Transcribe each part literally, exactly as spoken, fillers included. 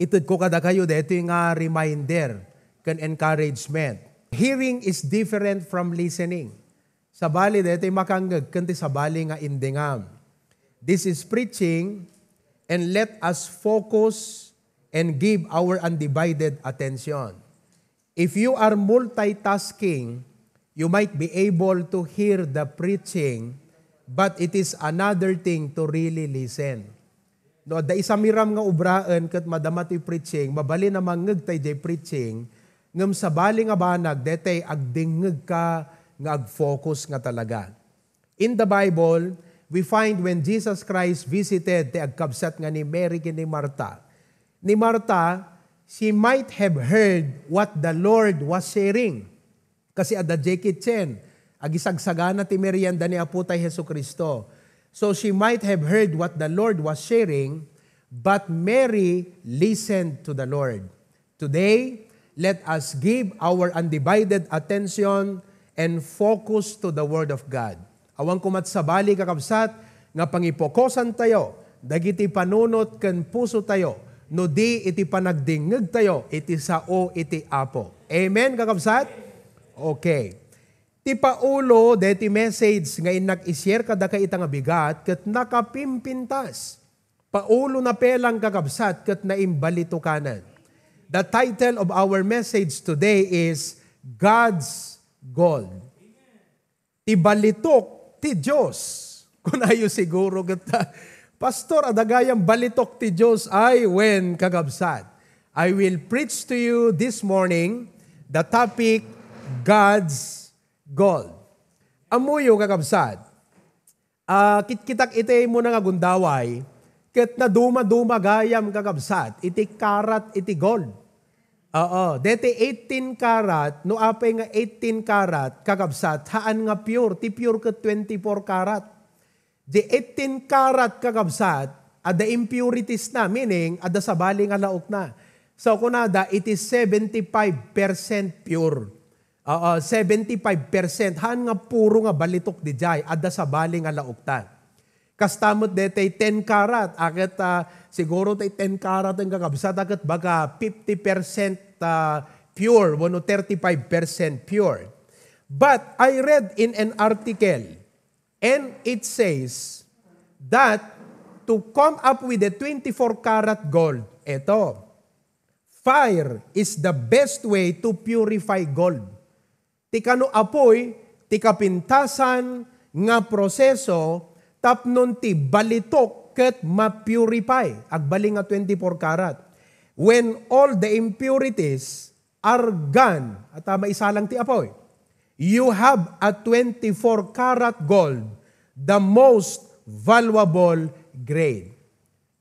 Itedko kadakayo daytoy nga reminder ken encouragement. Hearing is different from listening. Sabali daytoy makangngeg ken ti sabali nga indengam. This is preaching, and let us focus and give our undivided attention. If you are multitasking, you might be able to hear the preaching, but it is another thing to really listen. No, adda isamiram nga obraen ket madama ti preaching, mabalin a mangngeg ta idiay preaching, ngem sabali nga banag, daytoy agdengngeg ka nga ag-focus nga talaga. In the Bible, we find when Jesus Christ visited ti agkabsat nga ni Mary ken ni Marta. Ni Marta, she might have heard what the Lord was sharing. Kasi adda diay kitchen, agisagsagana ti merienda ni Apo tay Jesu-Cristo. So she might have heard what the Lord was sharing, but Mary listened to the Lord. Today, let us give our undivided attention and focus to the Word of God. Awan koma ti sabali, kakabsat, nga pangipokosantayo dagiti panunot ken pusotayo no di iti panagdingngegtayo iti sao iti Apo. Amen, kakabsat? Okay. Ti paulo deti message nga innak i-share kadaka ita nga bigat ket nakapimpintas. Paulo na pelang, kakabsat, ket naimbalitokanan. The title of our message today is God's Gold. Ti balitok ti Dios. Kunayo siguro ket, "Pastor, adda gayam balitok ti Dios." Ay, wen, kakabsat. I will preach to you this morning the topic, God's Gold. Ammoyo, kakabsat, ah, kitkitak iti muna nga gundaway, ket naduma-duma gayam, kakabsat, iti karat iti gold. Oo, deti eighteen karat, no apay nga eighteen karat, kakabsat, haan nga pure, ti pure ket twenty-four karat. Di eighteen karat, kakabsat, adda impurities na, meaning, adda sabali nga laok na. So, kunada, it is seventy-five percent pure. Oo, seventy-five percent. Haan nga puro nga balitok dijay, adda sabali nga laokta. Kasta met detay ten karat, a ket, ah, siguro tay ten karat nga kakabsat, a ket baga fifty percent, ah, pure, wenno thirty-five percent pure. But I read in an article, and it says that to come up with a twenty-four karat gold, eto, fire is the best way to purify gold. Ti kano apoy, ti kapintasan nga proseso tapno ti balitok ket ma-purify. Agbalin nga twenty-four karat. When all the impurities are gone, at, ah, maisalang ti apoy, you have a twenty-four karat gold, the most valuable grade.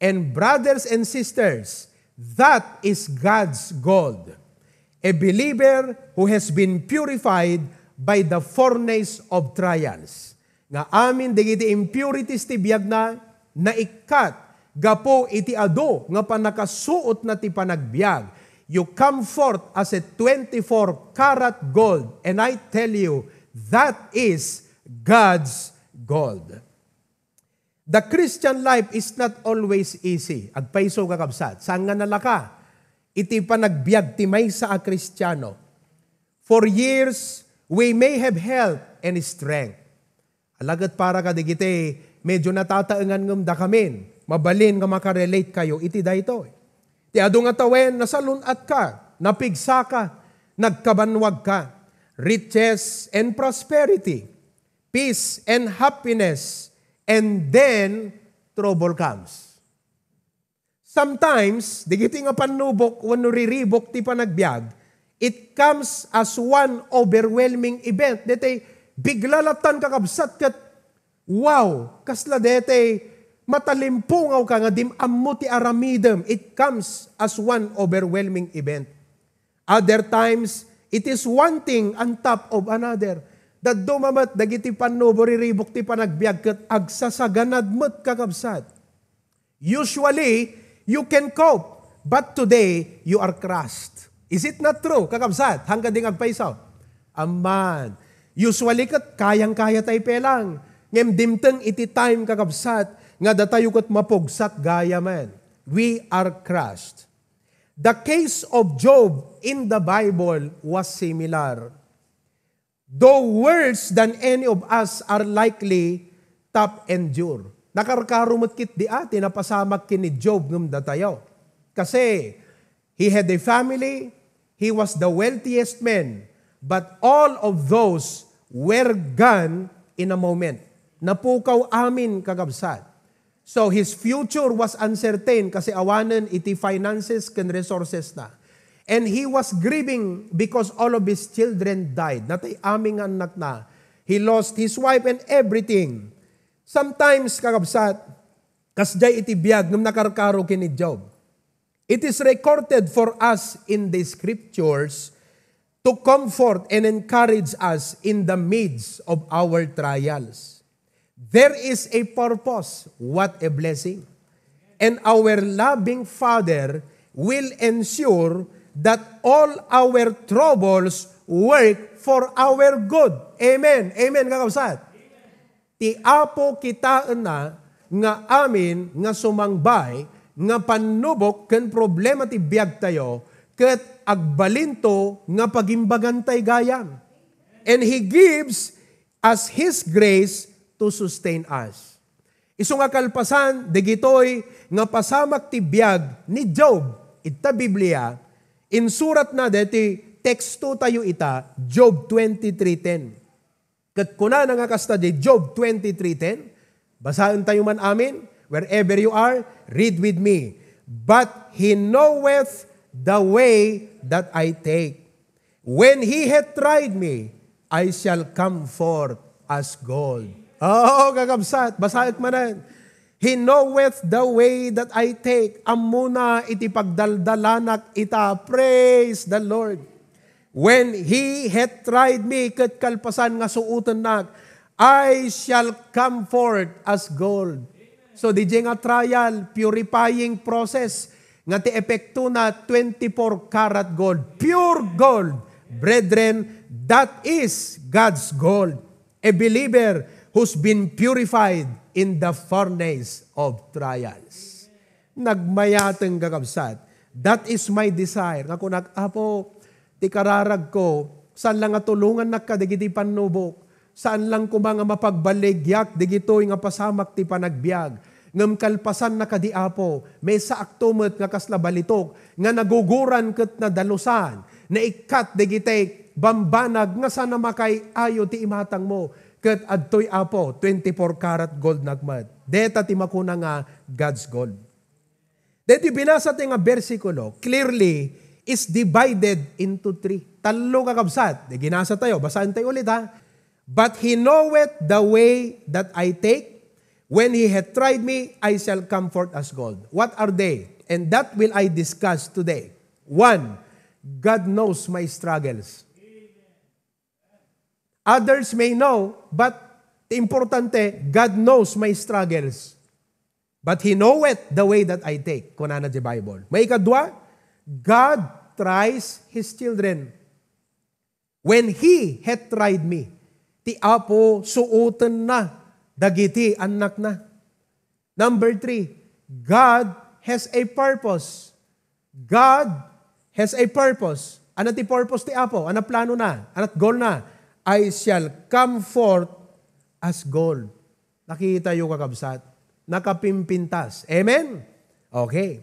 And brothers and sisters, that is God's gold. A believer who has been purified by the furnace of trials. Nga amin dagiti impurities ti biagna, naikkat gapu iti adu nga pannakasuotna ti panagbiag. You come forth as a twenty-four karat gold, and I tell you, that is God's gold. The Christian life is not always easy. Agpayso, kakabsat, saan nga nalaka iti panagbiag ti maysa a Kristiano. For years, we may have health and strength. Ala ket para kadagiti medyo natataengan ngem dakamin, mabalin nga makarelate kayo iti daytoy. Ti adu nga tawen, nasalun-atka, napigsaka, nagkabanwagka, riches and prosperity, peace and happiness, and then trouble comes. Sometimes, dagiti nga pannubok wenno riribuk ti panagbiag, it comes as one overwhelming event. Detay bigla lattan, kakabsat, ket, wow, kasla detay matalimpungawka nga dim ammo ti aramidem. It comes as one overwhelming event. Other times, it is one thing on top of another. Dadduma met dagiti pannubo, riribuk ti panagbiag ket agsasaganad met, kakabsat. Usually, you can cope, but today, you are crushed. Is it not true, kakabsat? Hangga di nga agpayso? Amman. Usually ket kayang-kaya tay pelang. Ngem dimteng iti time, kakabsat, nga datayo ket mapugsat gayamen. We are crushed. The case of Job in the Bible was similar. Though worse than any of us are likely top endure. Nakarkaro met ketdi a ti napasamak ken ni Job ngem datayo. Kasi, he had a family, he was the wealthiest man, but all of those were gone in a moment. Napukaw amin, kakabsat. So, his future was uncertain kasi awanen iti finances ken resources na. And he was grieving because all of his children died. Natay amin nga annakna. He lost his wife and everything. Sometimes, kakabsat, kasdiay iti biag ngem nakarkaro ken ni Job. It is recorded for us in the scriptures to comfort and encourage us in the midst of our trials. There is a purpose. What a blessing. And our loving Father will ensure that all our troubles work for our good. Amen. Amen, kakabsat. Ti Apo kitaenna nga amin nga sumangbay nga pannubok ken problema ti biagtayo ket agbalinto nga pagimbagantay gayam. And He gives us His grace to sustain us. Isu nga kalpasan, dagitoy nga pasamak ti biag ni Job, ita Biblia, insuratna deti teksto tayo ita, Job twenty-three ten. Ket kunana nga kasta di Job twenty-three ten, basaen tayo man amin, wherever you are, read with me. "But he knoweth the way that I take. When he hath tried me, I shall come forth as gold." Oo, kakabsat, basaek manen. "He knoweth the way that I take." Ammona iti pagdaldalanak ita. Praise the Lord. "When he hath tried me," ket kalpasan nga suotennak, "I shall come forth as gold." So, D J nga trial, purifying process, nga ti epektona twenty-four karat gold, pure gold. Brethren, that is God's gold. A believer who's been purified in the furnace of trials. Nagmayateng, kakabsat. That is my desire. Nga kunak, "Apo, ti kararagko, saan lang nga tulongannak kadagiti pannubok. Saan lang koma nga mapagbaligyak dagitoy nga pasamak ti panagbiag. Ngem kalpasanna kadi, Apo, maysaakto met nga kasla balitok nga naguguran ket nadalusan. Naikkat dagiti bambanag nga saan a makay-ayo ti imatangmo." Ket adtoy, Apo, twenty-four karat goldnak met. Deta ti makuna nga God's gold. Deti binasa ti nga bersikulo, clearly, is divided into three. Tallo, kakabsat. Di ginasa tayo. Basaen tayo ulit, ha? "But he knoweth the way that I take. When he hath tried me, I shall come forth as gold." What are they? And that will I discuss today. One, God knows my struggles. Others may know, but ti importante, God knows my struggles. "But he knoweth the way that I take," kunana ti Bible. Maikadua, God tries his children. "When he hath tried me," ti Apo suotenna dagiti annakna. Number three, God has a purpose. God has a purpose. Ano ti purpose ti Apo? Ano planona? Ano goal na? "I shall come forth as gold." Nakita yo, kakabsat? Nakapimpintas. Amen? Okay.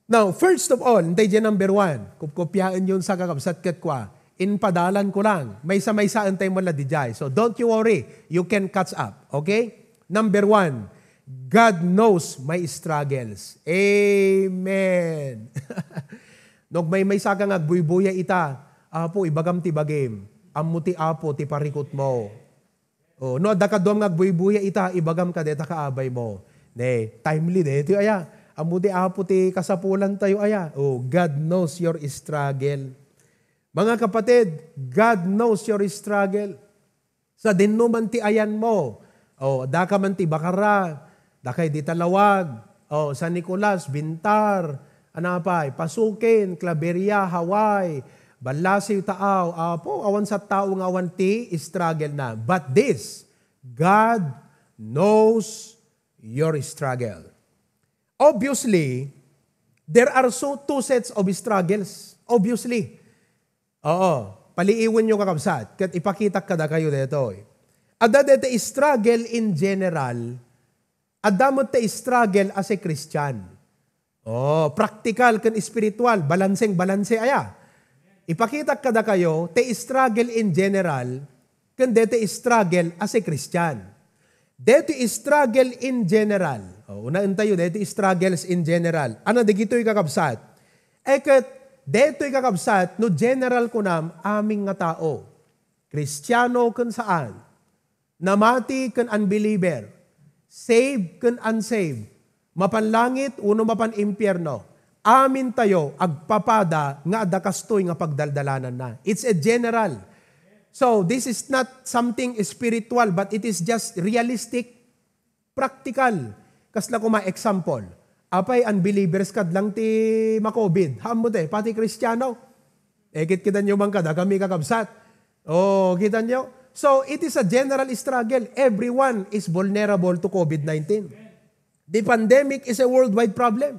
Now, first of all, intay di number one. Kupkupyaen yon sa kakabsat ket kwa. Inpadalan ko lang. Maysa-maysaen tayo mula di jay. So, don't you worry. You can catch up. Okay? Number one, God knows my struggles. Amen. Nagmaymaysa ka nga agbuybuya ita, "Apo, ibagam ti bagim. Ammo ti Apo ti parikutmo." Oh, no, adda kaduam nga agbuybuya ita, ibagam kadeta kaabaymo. Ne, timely daytoy aya. Ammo ti Apo ti kasapulan tayo aya. Oh, God knows your struggle. Mga kapatid, God knows your struggle. Sadino man ti ayanmo. Oh, daka man ti Bacarra, dakay di Talawag, oh, San Nicolas, Bintar, ano pay, Pasukin, Claveria, Hawaii, Ballasiw, Taaw, Apo, awan sa tao nga awan ti struggle na. But this, God knows your struggle. Obviously, There are so, two sets of struggles. Obviously. Oo. Paliiwenyo, kakabsat, ket ipakitak kadakayo daytoy. Adda daytoy struggle in general, adda met ti struggle as a Christian. Oh, practical ken spiritual, balanseng balanse aya. Ipakitak kadakayo ti struggle in general ken daytoy struggle as a Christian. Daytoy struggle in general. Oh, unaentayo daytoy struggles in general. Ano dagitoy, kakabsat? Ket daytoy, kakabsat, no general kunam, amin nga tao, Kristiano ken saan, namati ken unbeliever, saved ken unsaved, mapan langit wenno mapan impierno, amintayo agpapada nga adda kastoy nga pagdaldalananna. It's a general. So, this is not something spiritual, but it is just realistic, practical. Kasla koma example, apay, unbelievers kad lang ti ma-covid? Haanmo ti, pati Kristiano. Eh, kit-, kitanyo man kada kami, kakabsat. Oh, kitanyo? So, it is a general struggle. Everyone is vulnerable to covid nineteen. The pandemic is a worldwide problem.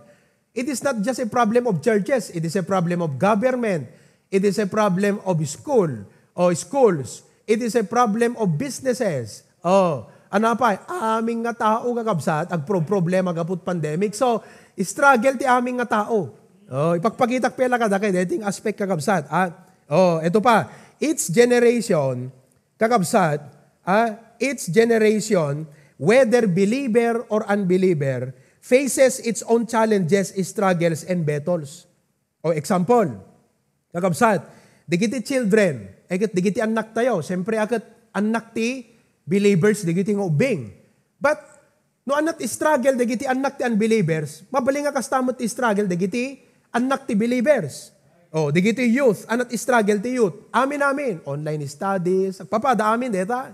It is not just a problem of churches. It is a problem of government. It is a problem of school o schools. It is a problem of businesses. Oh, ano pay? Amin nga tao, kakabsat, agproproblema gapu ti pandemic. So, struggle ti amin nga tao. Oh, ipakpakitak pay la kadakayo daytoy nga aspect, kakabsat. Ah, oh, ito pa. Each generation, kakabsat, ah, each generation, whether believer or unbeliever, faces its own challenges, struggles, and battles. O example, kakabsat, dagiti children, ket dagiti annaktayo, siyempre, ket annak ti believers, dagiti nga ubbing. But, no, annak ti struggle dagiti annak ti unbelievers, mabalin nga kasta met ti struggle dagiti annak ti believers. O, dagiti youth, annak ti struggle ti youth. Amin, amin. Online studies, agpapada amin, deta.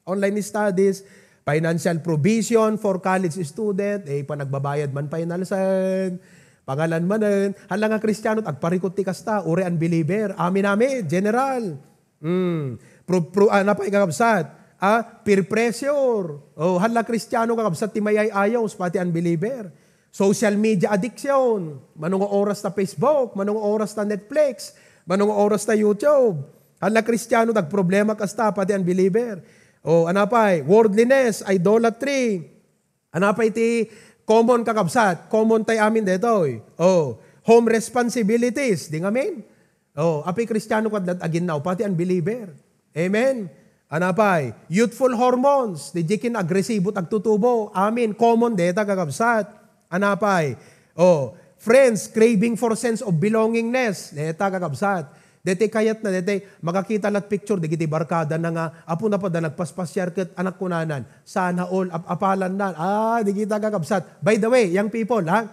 Online studies, financial provision for college student, eh, panagbabayad man pay nalsan, pangalan manen, hala nga Kristiano, agparikut ti kasta, uray unbeliever. Amin, amin, general. Hmm. Pro, pro, ah, napay, kakabsat? Ah, peer pressure. Oh, hala Kristiano, kakabsat, ti mayay-ayos, pati unbeliever. Social media addiction. Mano nga oras ta Facebook, mano nga oras ta Netflix, mano nga oras ta YouTube. Hala Kristiano, agproblema kasta, pati unbeliever. Oh, ano pay? Worldliness, idolatry. Ano pay ti common, kakabsat? Common tay amin detoy. Oh, home responsibilities. Di ngamin? Oh, apay Kristiano kad aginnaw, pati unbeliever. Amen? Ano pay? Youthful hormones. Di diay kin agresibo ti agtutubo. Amin. Common deta, kakabsat. Ano pay? Oh, friends, craving for sense of belongingness. Deta, kakabsat. Deti kayatna, deti makakita lat picture, dagiti barkadana nga, apo na pa da nagpaspasiar ket anak kunanan, sana all, ap-, apalan na. Ah, di kita, kakabsat. By the way, young people, ha?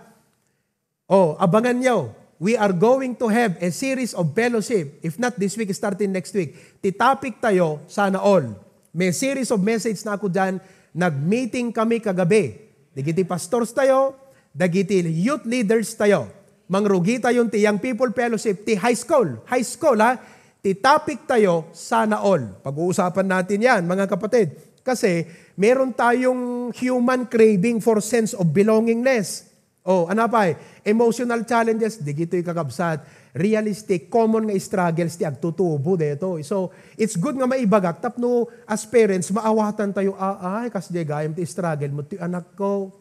Oh, abangan nyo. We are going to have a series of fellowship. If not this week, starting next week. Ti topic tayo, sana all. May series of message na ako dyan. Nag-meeting kami kagabi. Dagiti pastors tayo, dagiti youth leaders tayo. Mangrugi tayo ti Young People Fellowship, ti high school. High school, ha? Ti topic tayo, sana all. Pag-uusapan natin yan, mga kapatid. Kasi, meron tayong human craving for sense of belongingness. Oh, ano pay? Emotional challenges, digitoy kakabsat. Realistic, common nga struggles ti agtutubo detoy. So, it's good nga maibagak tapno as parents, maawatan tayo, "Ah, ay, kasdiay gayam ti struggle mo ti anak ko."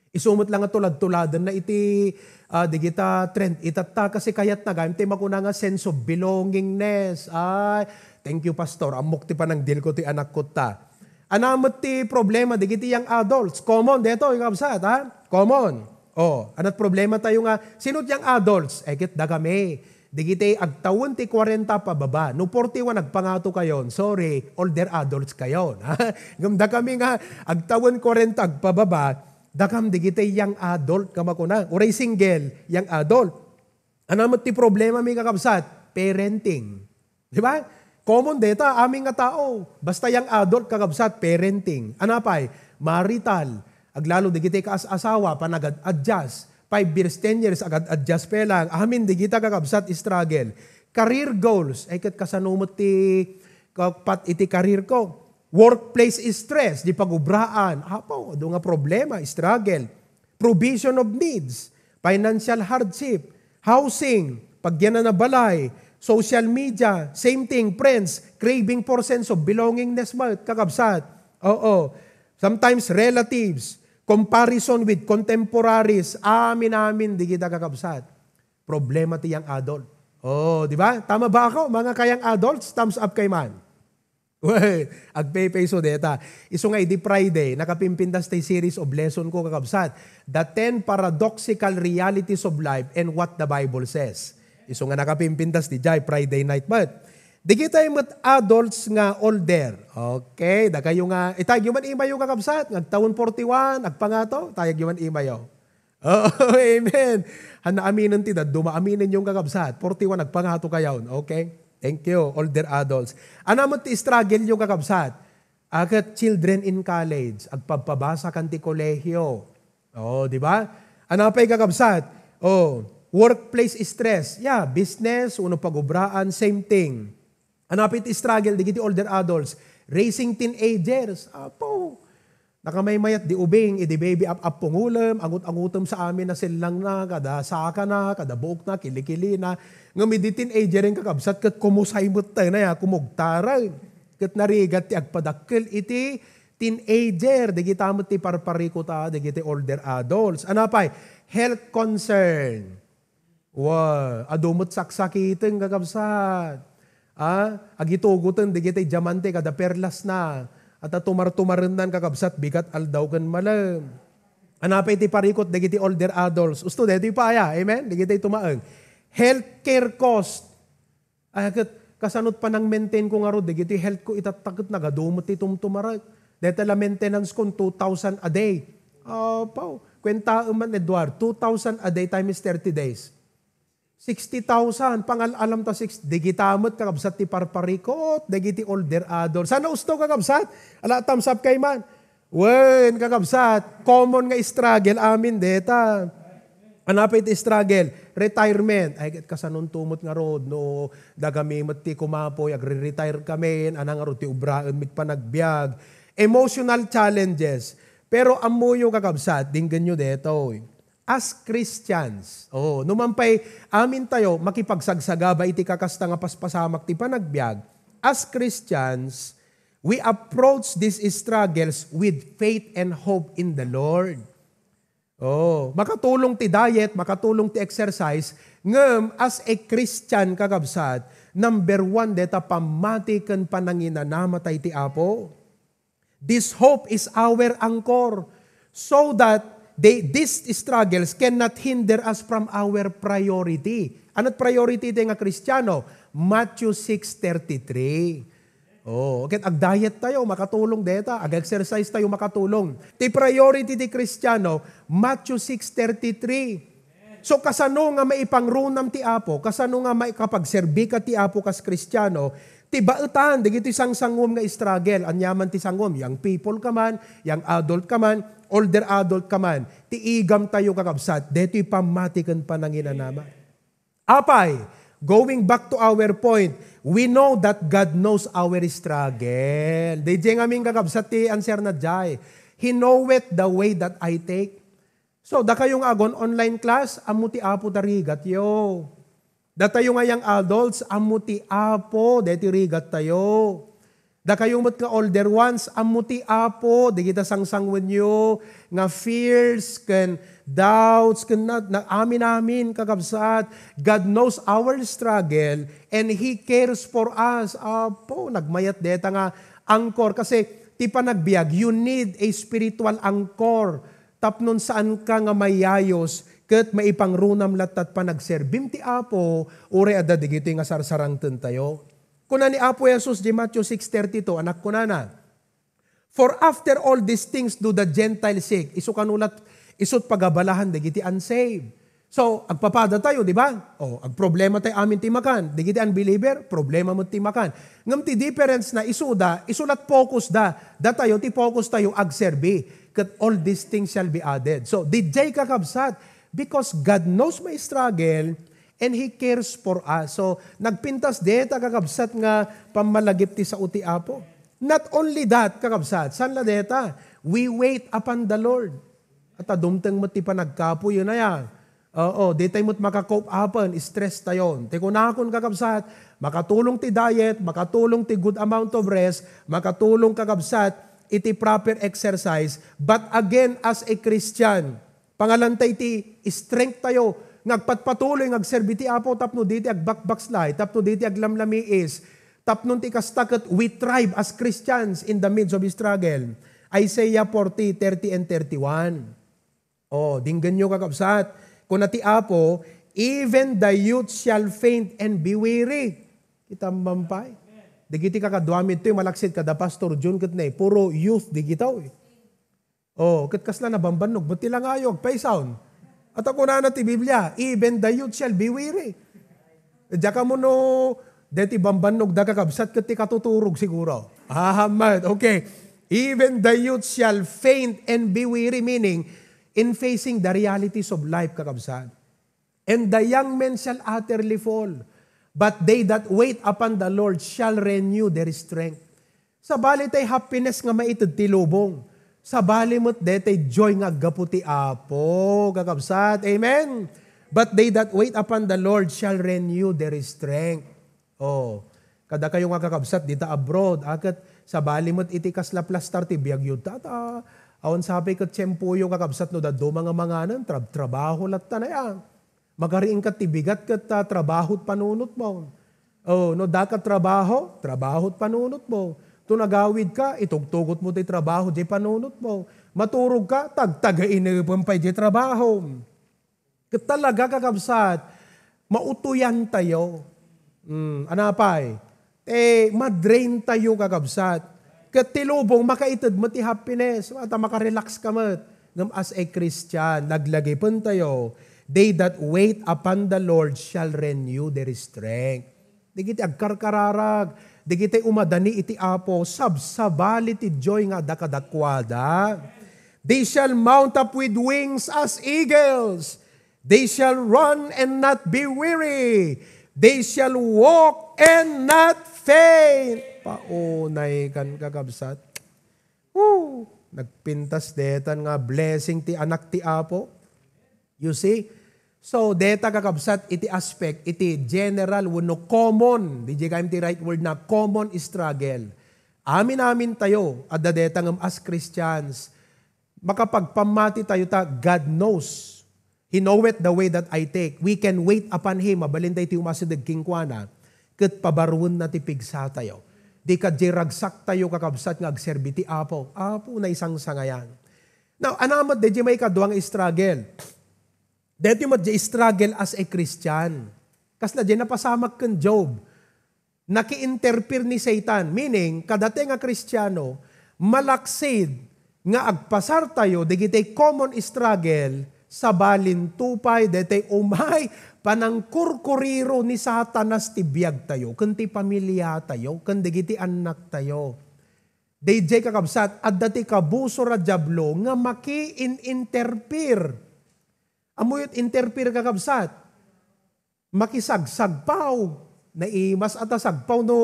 Isu met lang nga tulad-tuladen na iti, ah, digita trend. Itatta kasi kayat na gayam ti makuna nga sense of belongingness. Ay, thank you, Pastor. Ammok ti panangdil ko ti anak ko ta. Ania met ti problema digiti young adults? Common detoy, kakabsat, ha? Common. Oh, aniat problema tayo nga, sino ti young adults? Eh, ket dakami. Digiti agtawen ti kwarenta pababa. No forty-one agpangato kayon, sorry, older adults kayon. Ngem dakami nga agtawen kwarenta agpababa, dakam digiti young adult nga makuna. Uray single, young adult. Ania met ti problema mi, kakabsat? Parenting. Di ba? Common deta, amin nga tao. Basta young adult, kakabsat, parenting. Ania pay? Marital. Aglalo digiti kaas-asawa, panagad-adjust. Five years, ten years, agad-adjust pa lang. Amin digita, kakabsat, struggle. Career goals. Ay, ket kasano met ti kapat iti career ko? Workplace stress, di pagubraan. Apo, adu nga problema, struggle. Provision of needs. Financial hardship, housing, pagyanan a balay, social media, same thing, friends, craving for sense of belongingness met, kakabsat. Oo. Sometimes relatives, comparison with contemporaries, amin-amin, digita kakabsat. Problema ti young adult. Oh, di ba? Tama ba ako? Mga ka-young adults, thumbs up kay man. Well, agpepayso deta. Isu nga idi Friday, nakapimpintas ti series of lesson ko, kakabsat. The ten paradoxical realities of life and what the Bible says. Isu nga nakapimpintas ti jay Friday night met. Digitay met adults nga older. Okay, dakayo nga, itayag yu man imayo, kakabsat, nga agtawen forty-one, agpangato, tayag yu man imayo. Oo, amen. Han, aminen ti dadduma, aminen yung kakabsat. Forty-one, agpangato kayon. Okay? Thank you, older adults. Ano met ti struggle yung kakabsat? Akat children in college, agpabpabasa kan ti kolehiyo. Oh, di ba? Ano pa'y kakabsat? Oh, workplace stress. Yeah, business, uno pagubraan, same thing. Ano pa'y ti struggle, digiti older adults? Raising teenagers. Apo, nakamaymayat di ubing, idi baby up up pungulem, angut-angutem sa amin na sellang na, kada saka na, kada buok na, kilikili na. Ngem idi teenager yung kakabsat, ket kumusay met tayo na ya, kumugtarag. Ket narigat ti agpadakkel iti teenager, digita met ti parparikota, digiti older adults. Ano pa'y? Health concern. Wa, adu met saksakiten, kakabsat. Ah, agitugoten digiti diamante kada perlas na. At tumar-tumarennan, kakabsat, bigat aldaw ken malem. Ano pa'y ti parikot dagiti older adults? Usto, daytoy pa aya. Amen? Dagiti tumaeng. Healthcare cost. Ay, ket kasanot panang-maintain ko ngarud, dagiti health ko, itatta ket nagadu met ti tumtumarek. Dayta la maintenance ko, two thousand a day. Apaw, kuentaem man, Edward, two thousand a day times thirty days. Sixty thousand, pangal-alam ta six, digita met, kakabsat, ti parparikot dagiti older adults. Sana usto, kakabsat? Ala, thumbs up kay man. Wen, kakabsat, common nga struggle amin deta. Ano pa'y ti struggle? Retirement. Ay, ket kasanonto met ngarud, no, dagami met ti kumapoy, agre-retire kami, ano ngarud ti ubraen met panagbiag. Emotional challenges. Pero ammoyo, kakabsat, denggenyo detoy. As Christians, oh, no man pa'y amin tayo makipagsagsagaba iti kakasta nga paspasamak ti panagbiag, as Christians, we approach these struggles with faith and hope in the Lord. Oh, makatulong ti diet, makatulong ti exercise, ngem as a Christian, kakabsat, number one deta pammati ken pananginanamata iti Apo. This hope is our anchor, so that they, these struggles cannot hinder us from our priority. Ano't priority ti nga Kristiano? Matthew six thirty-three. Oh, ket agdiet tayo, makatulong deta. Ag-exercise tayo, makatulong. Ti priority ti Kristiano, Matthew six thirty-three. So, kasano nga maipangrunam ti Apo? Kasano nga maikapagserbika ti Apo kas Kristiano? Ti baetan, dagiti sangsanguem nga struggle. Aniaman ti sanguem, young people ka man, young adult ka man, older adult ka man. Ti igam tayo, kakabsat, detoy pammati ken pananginanama. Apay, going back to our point, we know that God knows our struggle. Daydiay ngamin, kakabsat, ti answer na jay. He knoweth the way that I take. So, dakayo nga agon-online class, ammo ti Apo ti rigatyo. Datayo nga young adults, ammo ti Apo deti rigattayo. Dakayo met nga older ones, ammo ti Apo dagita sangsanguenyo nga fears ken doubts ken na, na, amin-amin, kakabsat. God knows our struggle and He cares for us. Apo, nagmayat deta nga anchor. Kasi ti panagbiag, you need a spiritual anchor. Tapnon saanka nga mayayos ket maipangrunam latta ti panagserbim ti Apo, uray adda dagitoy nga sarsarangtentayo. Kuna ni Apo Jesus di Matthew six thirty-two, anak kunana, "For after all these things do the Gentiles seek." Isu kano lat-, isu't pagabalahan dagiti unsaved. So, agpapada tayo, di ba? O, agproblema tayo amin ti makan. Dagiti unbeliever, problema met ti makan. Ngem ti difference na isuda, isu lat focus da. Datayo, ti focus tayo, agserbi. Ket all these things shall be added. So, didiay kakabsat, because God knows my struggle and He cares for us. So, nagpintas deta, kakabsat, nga pammalagip ti sao ti Apo. Not only that, kakabsat, saan la deta? We wait upon the Lord. At dumteng met ti panagkapuy, yun na yan. Oo, di tayo met maka-cope happen, stress tayo. Ti kunakon, kakabsat, makatulong ti diet, makatulong ti good amount of rest, makatulong, kakabsat, iti proper exercise. But again, as a Christian, pangalan tayo ti strength tayo nga agpatpatuloy nga agserbi ti Apo tapno di ti agbakbakslay, tapno di ti aglamlamiis, tapno ti kasta ket we thrive as Christians in the midst of struggle. Isaiah forty, thirty and thirty-one. Oh, dinggenyo, kakabsat. Kuna ti Apo, "Even the youth shall faint and be weary." Kita mampay. Dagiti kakaduami ditoy malaksid kada Pastor Jun ket ne, puro youth dagitoy. Oh, ket kasla nabambannog, bet ti langayo, agpaysaon. At kunana ti Biblia, "Even the youth shall be weary." Diak ammo no, deti bambannog da, kakabsat, ket ti katuturog siguro. Amen. Okay. "Even the youth shall faint and be weary," meaning, in facing the realities of life, kakabsat. "And the young men shall utterly fall, but they that wait upon the Lord shall renew their strength." Sabali tay happiness nga maited ti lubong. Sabali met detay joy nga aggapu ti Apo, kakabsat. Amen? "But they that wait upon the Lord shall renew their strength." Oh, kadakayo nga kakabsat dita abroad, a, ket sabali met iti kasla plastar ti biagyo, tata. Awan sapay ket tiempoyo, kakabsat, no dadduma nga manganen, trab-, trabaho latta na ya. Magariingka ti bigat ket, ah, trabaho ti panunotmo. Oh, no daka trabaho, trabaho ti panunotmo. To nagawidka, itugtugotmo ti trabaho, diay panunotmo. Maturogka, tagtagainepen pay diay trabaho. Ket talaga, kakabsat, mautoyantayo. Hmm, anapay? Eh, ma-drain tayo, kakabsat. Ket ti lubong, makaited met ti happiness. Ata makarelax ka met. Ngem as a Christian, laglagipentayo, "They that wait upon the Lord shall renew their strength." Dagiti agkarkararag, dagiti umadani iti Apo, sabsabali ti joy nga adda kadakuada. "They shall mount up with wings as eagles. They shall run and not be weary. They shall walk and not faint." Paunay kan, kakabsat. Woo! Nagpintas detan nga blessing ti anak ti Apo. You see? So, deta, kakabsat, iti aspect, iti general wenno common, di kayam ti right word na common struggle. Amin-amin tayo, adda deta ngem as Christians, makapagpammati tayo ta God knows. "He knoweth the way that I take." We can wait upon Him. Mabalin daytoy umasideg kenkuana. Ket pabaruenna ti pigsa tayo. Di kadiay ragsak tayo, kakabsat, nga agserbi ti Apo. Apo, naisangsangayan. Now, ania met daydiay maikadua nga struggle? Daytoy met diay struggle as a Christian. Kasla diay napasamak ken Job. Naki-interfere ni Satan. Meaning, kadatayo nga Kristiano, malaksid nga agpasar tayo dagiti common struggle, sabalinto pay daytoy umay panangkurkuriro ni Satanas ti biag tayo, ken ti pamilia tayo, ken dagiti annak tayo. Daydiay, kakabsat, adda ti kabusor a Diablo nga makiin-interfere. Ammoyo ti interfere, kakabsat? Makisagsagpaw. Naimas a ta sagpaw no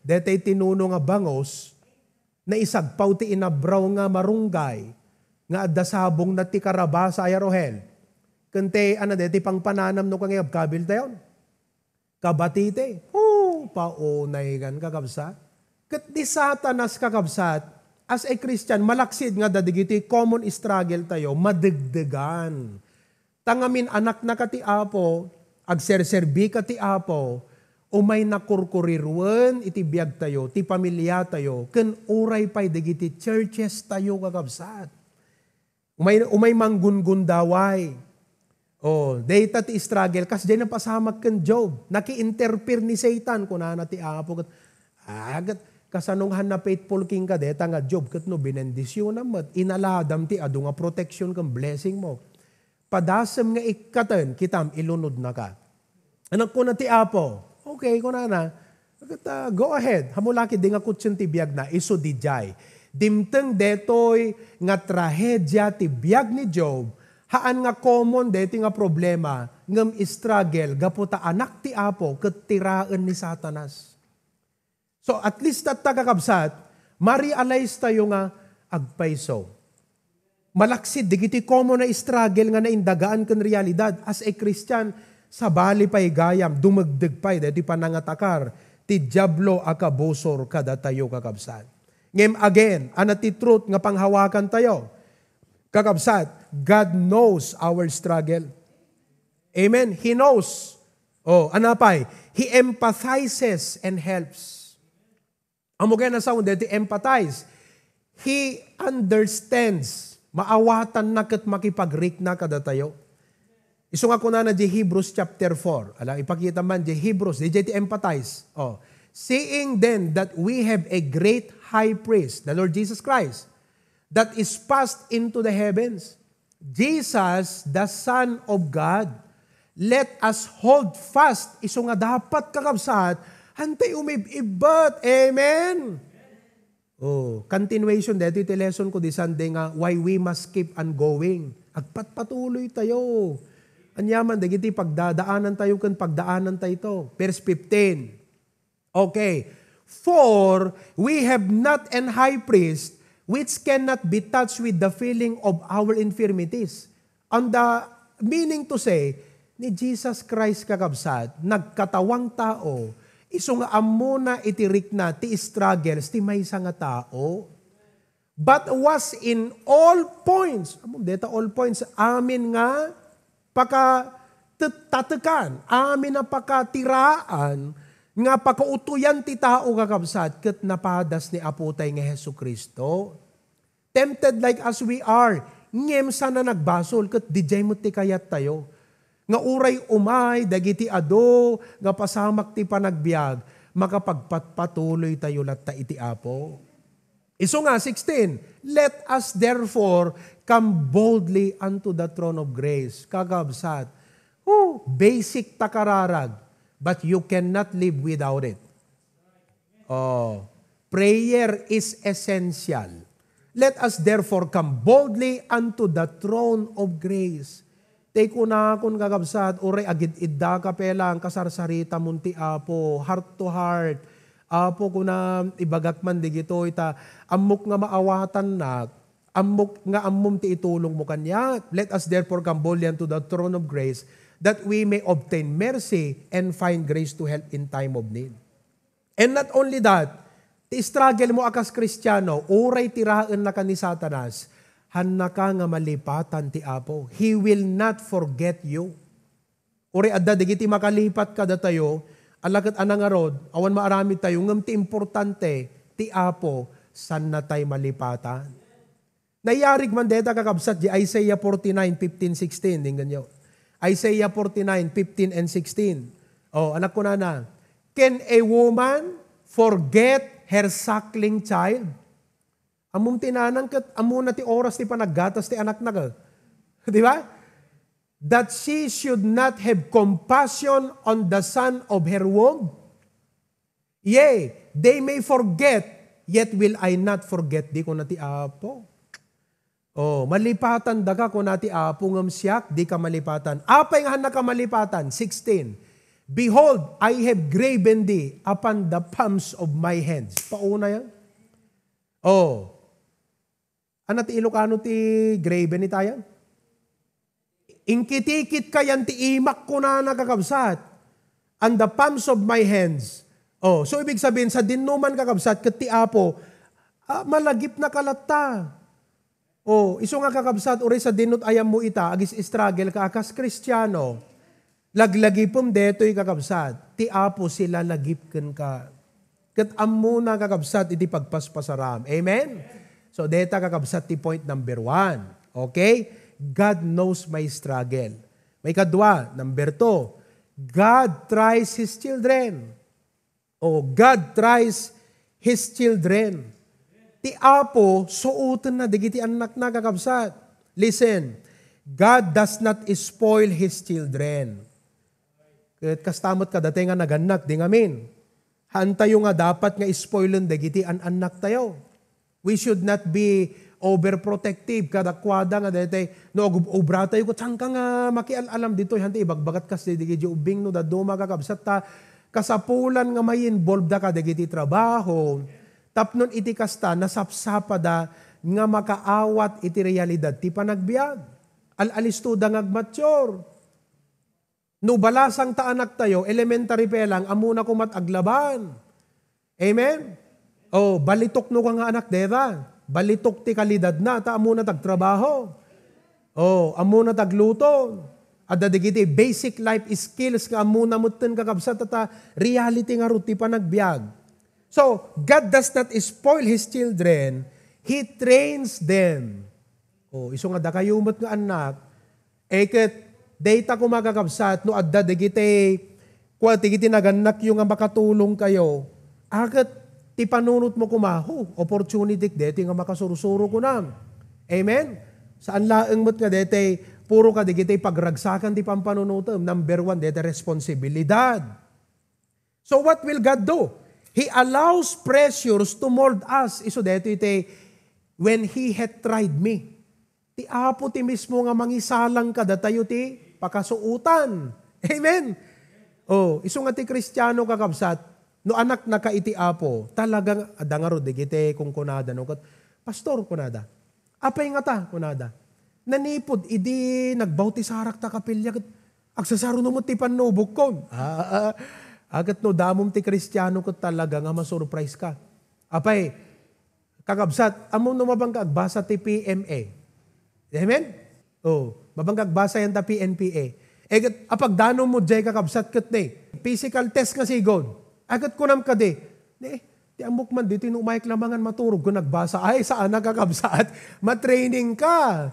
daytoy tinuno nga bangus, naisagpaw ti inabraw nga marunggay, nga adda sabongna ti karabasa, aya, Rohel? Ken ti, ano, daytoy pangpananam no kangayab kabil tayon. Kabatite. Oh, paunay kan, kakabsat. Ket ni Satanas, kakabsat, as a Christian, malaksid nga adda dagiti common struggle tayo, madegdegan. Ta ngamin, anaknaka ti Apo, agserserbika ti Apo, umay nakurkuriruen iti biagtayo, ti pamiliatayo, ken uray pay dagiti churches tayo, kakabsat. Umay, umay manggungundaway. Oh, dayta ti struggle. Kasdiay napasamak ken Job. Naki-interfere ni Satan, kunana ti Apo ket, ah, ket kasano nga han na-faithful kenka dayta nga Job ket no binendisionam met, inaladam ti adu nga protection ken blessing mo. Padasem nga ikkaten, kitam, ilunodnaka. Anak, kuna ti Apo, "Okay," kunana, "ket, ah, go ahead. Hammo la ketdi nga kutsen ti biagna." Isu didiay. Dimteng detoy nga trahedia ti biag ni Job, haan nga common detoy nga problema, ngem struggle gapu ta anak ti Apo ket tiraen ni Satanas. So, at least tatta, kakabsat, ma-realize tayo nga agpayso. Malaksid dagiti common a struggle nga naindagaan ken realidad. As a Christian, sabali pay gayam, dumegdeg pay daytoy panangatakar ti Diablo a kabusor kadatayo, kakabsat. Ngem again, ania ti truth nga panghawakantayo? Kakabsat, God knows our struggle. Amen? He knows. Oh, ania pay? He empathizes and helps. Ammo kaya nasaon daytoy empathize? He understands. Maawatanna ket makipagrikna kadatayo. Isu nga kunana di Hebrews chapter four. Ala, ipakita man di Hebrews, di ti empathize. Oh. "Seeing then that we have a great high priest, the Lord Jesus Christ, that is passed into the heavens, Jesus, the Son of God, let us hold fast." Isu nga dapat, kakabsat, hantay umib-ibbat. Amen? Oh, continuation daytoy ti lesson ko di Sunday nga why we must keep on going. Agpatpatuloy tayo. Aniaman dagiti pagdadaanan tayo ken pagdaanan tayo. Verse fifteen. Okay. "For we have not an high priest which cannot be touched with the feeling of our infirmities." And the meaning to say, ni Jesus Christ, kakabsat, nagkatawang tao, isu nga ammona iti rikna ti struggles ti maysa nga tao. But was in all points, ammom deta all points, amin nga pakatatekan, amin a pakatiraan, nga pakautoyan ti tao, kakabsat, ket napadas ni Apo tay nga Jesu-Cristo. Tempted like as we are, ngem saan a nagbasol, ket didiay met ti kayattayo. Nga uray umay dagiti adu nga pasamak ti panagbiag, makapagpatpatuloy tayo latta iti Apo. Isu nga, sixteen, "Let us therefore come boldly unto the throne of grace." Kakabsat, oh, basic ta kararag, but you cannot live without it. Oh, prayer is essential. "Let us therefore come boldly unto the throne of grace." Tay kunakon, kakabsat, uray agid-iddaka pay lang, kasarsaritamon ti Apo, heart to heart. "Apo," kuna, "ibagak man digitoy, ta ammok nga maawatannak, ammok nga ammom ti itulongmo kaniak." "Let us therefore come boldly unto the throne of grace, that we may obtain mercy and find grace to help in time of need." And not only that, ti struggle mo a kas Kristiano, uray tiraennaka ni Satanas, haannaka nga malipatan ti Apo. He will not forget you. Uray adda dagiti makalipat kadatayo, ala ket a nangarud, awan maaramid tayo, ngem ti importante, ti Apo, saanna tay malipatan. Nayarig man deta, kakabsat, di Isaiah forty-nine, fifteen, sixteen. Denggenyo. Isaiah forty-nine, fifteen and sixteen. Oh, anak kunana, "Can a woman forget her suckling child?" Ammom ti nanang ket ammona ti oras ti panaggatas ti anakna, ka. Di ba? "That she should not have compassion on the son of her womb?" "Yea, they may forget, yet will I not forget thee," kuna ti Apo. Oh, malipatan daka, kuna ti Apo, ngem siak, dika malipatan. Apay nga haannaka malipatan? Sixteen, "Behold, I have graven thee upon the palms of my hands." Pauna yan. Oh, Ania ti Ilocano ti graven itayan? "Inkitikitka yan ti imak," kunana, kakabsat. "And the palms of my hands." Oh, so ibig sabihin, sadinoman, kakabsat, ket ti Apo, ah, malagipnaka latta. Oh, isu nga, kakabsat, uray sadino ti ayammo ita, agis-struggle ka a kas Kristiano. Laglagipem detoy, kakabsat, ti Apo silalagip kenka. Ket ammona, kakabsat, iti pagpaspasaram. Amen? So, deta, kakabsat, ti point number one. Okay? God knows my struggle. Maikadua, number two, God tries His children. Oh, God tries His children. Ti Apo, suotenna dagiti annakna, kakabsat. Listen, God does not spoil His children. Ket kasta met kadatayo nga nagannak, di ngamin. Haantayo nga dapat nga spoilen dagiti an-annaktayo. We should not be overprotective kadakuada nga daytay, no, ag-, obratayo ket, "Saanka nga makial-alam ditoy, hantay ibagbagat kas dagiti ubbing no dadduma, kakabsat, ta kasapulan nga ma-involve da kadagiti trabaho." Tapno iti kasta, nasapsapada nga makaawat iti realidad ti panagbiag. Al-alisto da nga agmature. No balasang ta anaktayo, elementary pa lang, ammona komat aglaban. Amen? Oh, balitok no ka nga anak deta. Balitok ti kalidad na, ta ammona tagtrabaho. Oh, ammona tagluto. Adda dagiti basic life skills nga ammona metten, kakabsat, ta reality ngarud ti panagbiag. So, God does not spoil His children. He trains them. Oh, isu nga dakayo met nga annak, eh, ket dayta koma, kakabsat, no adda dagiti, kua, dagiti nagannakyo nga makatulong kayo, a, ket ti panunotmo koma, "Ho, opportunity deti nga makasursuro," kunam. Amen? Saan laeng met nga deti, puro ka dagiti pagragsakan ti pampanunotem. Number one, deti responsibilidad. So what will God do? He allows pressures to mold us. Isu daytoy ti, "When He hath tried me." Ti Apo ti mismo nga mangisalang kadatayo ti pakasuotan. Amen. Oh, isu nga ti Kristiano, kakabsat, no anaknaka iti Apo, talagang adda ngarud dagiti kunkunada, no, ket, "Pastor," kunada, "apay ngata?" kunada. "Nanipud idi nagbautisarek ta kapilya ket agsasaruno met ti pannubokkon." Ah, ah, ah. Ket no damom ti Kristiano ket talaga nga masurprise ka. Apay, kakabsat, ammom no mabangka agbasa ti P M A? Amen? Oh, mabangka agbasa yan ta P N P A. Eh, ket apagdanom mo jay, kakabsat, ket ni physical test nga sigud. Ay, ket kunam kadi, "Ni, ti ammok man ditoy no umayek lamangan maturog ko nagbasa." Ay, saan a, kakabsat. Matraining ka.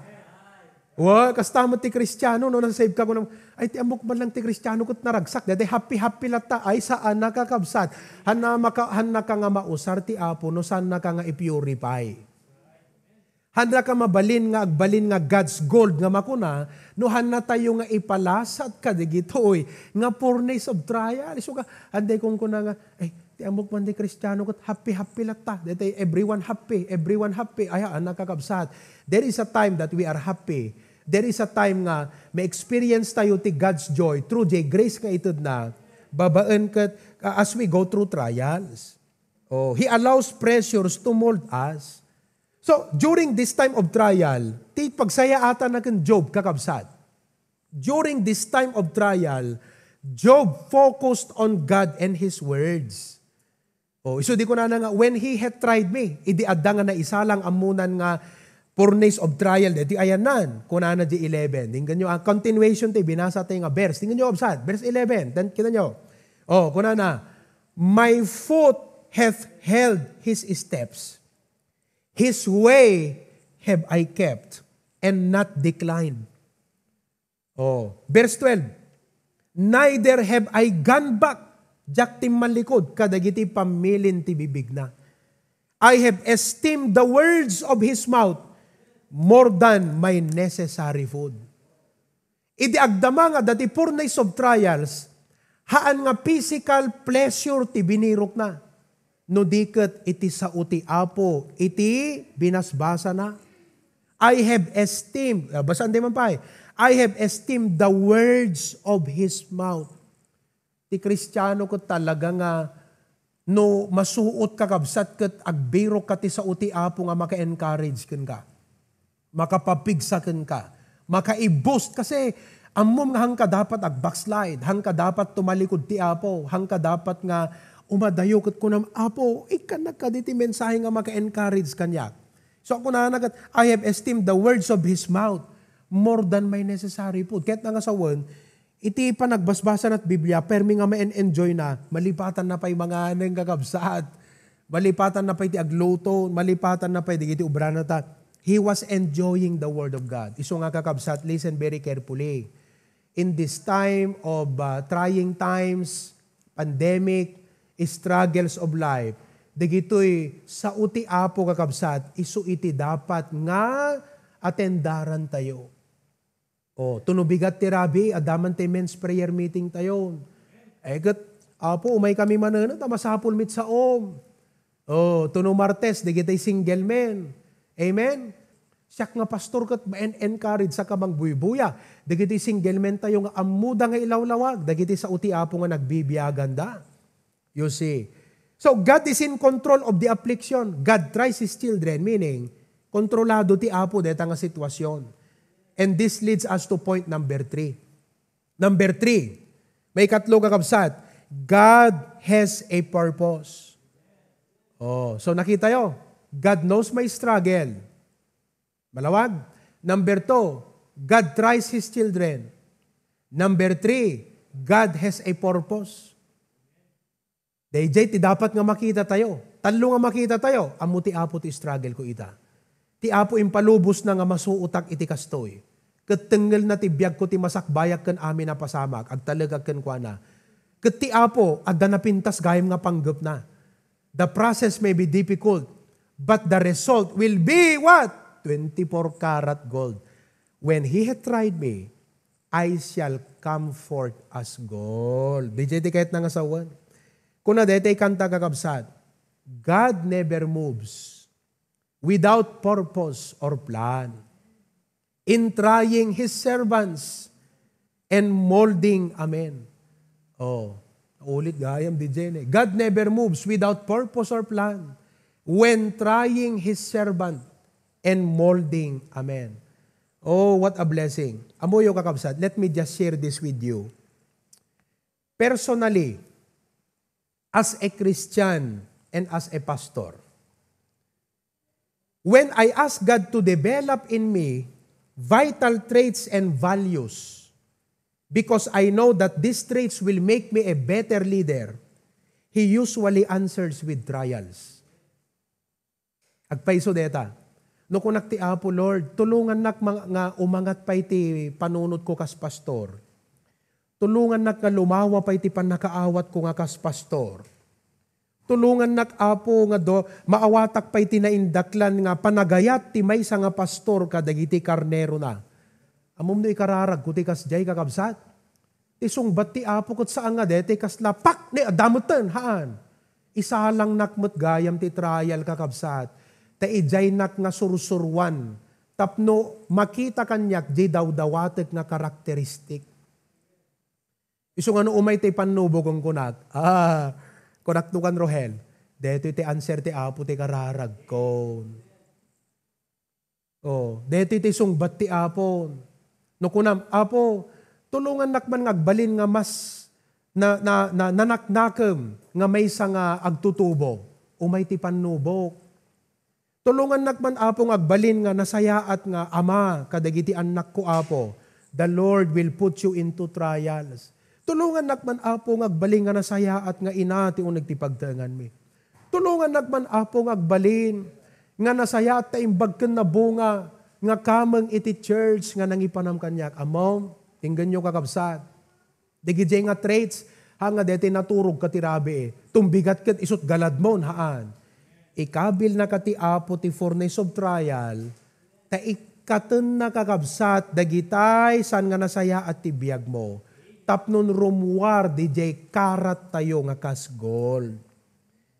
Wa, kasta met ti Kristiano, no, nasave ka, kunam, "Ay, ti ammok man lang ti Kristiano ket naragsak, daytoy happy-happy latta." Ay, saan a, kakabsat. Hanna maka-, hannaka nga mausar ti Apo no saannaka nga i-purify. Hannaka mabalin nga agbalin nga God's gold nga makuna, no hannatayo nga ipalasat kadagitoy nga furnace of trial. Isu nga, andi kunkuna nga, "Ay, ti ammok man ti Kristiano ket happy-happy latta. Daytoy everyone happy, everyone happy." Ay, a, kakabsat. There is a time that we are happy. There is a time nga ma-experience tayo ti God's joy through the grace nga itedna, babaen ket, uh, as we go through trials. Oh, He allows pressures to mold us. So, during this time of trial, ti pagsayaatan na ken Job, kakabsat. During this time of trial, Job focused on God and His words. Oh, isu di kunana nga, "When He hath tried me," idi adda nga naisalang ammonan nga furnace of trial, deti ayannan, kunana di eleven. Tingnan nyo, ang continuation ti binasa tayo nga verse. Tingnan nyo, obsat, verse eleven. Then, kita nyo. Oh, kunana, "My foot hath held His steps. His way have I kept and not declined." Oh, verse twelve, "Neither have I gone back," diak timmallikod kadagiti pammilin ti bibigna. "I have esteemed the words of His mouth more than my necessary food." Idi agdama nga dati furnace of trials, haan nga physical pleasure ti binirokna. No di ket iti sao ti Apo iti binasbasana. "I have esteemed," ah, basaan di man pay, "I have esteemed the words of His mouth." Ti Kristiano ket talaga nga no masuot, kakabsat, ket agbirok ka ti sao ti Apo nga maka-encourage kenka. Makapapigsa kenka, maka-i-boost, kasi ammom nga hangka dapat ag-backslide, hangka dapat tumalikod ti Apo, hangka dapat nga umadayo ket kunam, "Apo, ikkannak kadi ti mensahe nga maka-encourage kaniak." So, kunana ket, "I have esteemed the words of His mouth more than my necessary food." Ket nga sawen, iti panagbasbasana ti Biblia, permi nga ma-en-enjoy na, malipatan na pay manganen, kakabsat. Malipatan na pay ti agluto, malipatan na pay dagiti obrana ta. He was enjoying the word of God. Isu nga, kakabsat, listen very carefully. In this time of, uh, trying times, pandemic, struggles of life, dagitoy sao ti Apo, kakabsat, isu iti dapat nga atendaran tayo. Oh, tuno bigat ti rabii, adda man ti men's prayer meeting tayo. Eh, ket, "Apo, umay kami manen, ta masapul met saom." Oh, tuno Martes, dagiti single men. Amen? Siak nga pastor ket ma-en-encourage a kamangbuybuya. Dagiti single men tayo nga ammoda nga ilawlawag, dagiti sao ti Apo nga nagbibiaganda. You see? So, God is in control of the affliction. God tries His children, meaning, Kontrolado ti Apo deta nga sitwasyon. And this leads us to point number three. Number three, maikatlo, kakabsat, God has a purpose. Oh, so nakita yo, God knows my struggle. Malawag. Number two, God tries His children. Number three, God has a purpose. Dayjay ti dapat nga makita tayo. Tallo nga makita tayo. Ammo ti Apo ti struggle ko ita. Ti Apo impalubosna nga masuotak iti kastoy. Ket tengngelna ti biagko ti masakbayak ken amin a pasamak, agtalekak kenkuana. Ket ti Apo, adda napintas gayam nga panggepna. The process may be difficult, but the result will be what? Twenty-four karat gold. When He had tried me, I shall come forth as gold. Dayjay ti kayatna nga sawen. Kuna daytoy kanta, kakabsat, God never moves without purpose or plan in trying His servants and molding. Amen. Oh, ulit gayam, D J, eh. God never moves without purpose or plan when trying His servant and molding. Amen. Oh, what a blessing. Ammoyo, kakabsat, let me just share this with you. Personally, as a Christian and as a pastor, when I ask God to develop in me vital traits and values, because I know that these traits will make me a better leader, He usually answers with trials. Agpayso deta. No kunak ti Apo, "Lord, tulongannak ma-, nga umangat pay ti panunotko kas pastor. Tulongannak nga lumawa pay ti pannakaawatko nga kas pastor. Tulongannak, Apo, nga do-, maawatak pay ti naindaklan nga panagayat ti maysa nga pastor kadagiti karnerona." Ammom no ikararagko ti kasdiay, kakabsat? Ti sungbat ti Apo ket saan nga daytoy kasla paknek a dameten, haan. Isalangnak met gayam ti trial, kakabsat, ta idiaynak nga sursuruan tapno makita kaniak diay dawdawatek nga karakteristik. Isu nga no umay ti pannubo, kunkunak, ah, kunak no kan Rohel, "Daytoy ti answer ti Apo ti kararagko." Oh, daytoy ti sungbat ti Apo. No kunam, "Apo, tulongannak man nga agbalin nga mas na, na, na, nanaknakem nga maysa nga agtutubo." Umay ti pannubok. "Tulongannak man, Apo, nga agbalin nga nasayaat nga ama kadagiti annakko, Apo." The Lord will put you into trials. "Tulongannak man, Apo, nga agbalin nga nasayaat nga ina ti uneg ti pagtaenganmi." Tulongannak man, Apo, nga agbalin nga nasayaat ta imbag ken nabunga nga kameng iti church nga nangipanam kaniak. Ammom, inggenyo, kakabsat. Dagidiay nga traits, ha, nga daytoy naturogka ti rabii. Tumbigat ket isut galadmon, haan. Ikabilnaka ti Apo ti furnace of trial, ta ikkatenna, kakabsat, dagitay saan nga nasayaat ti biagmo, tapno rummuar didiay karattayo nga kas gold.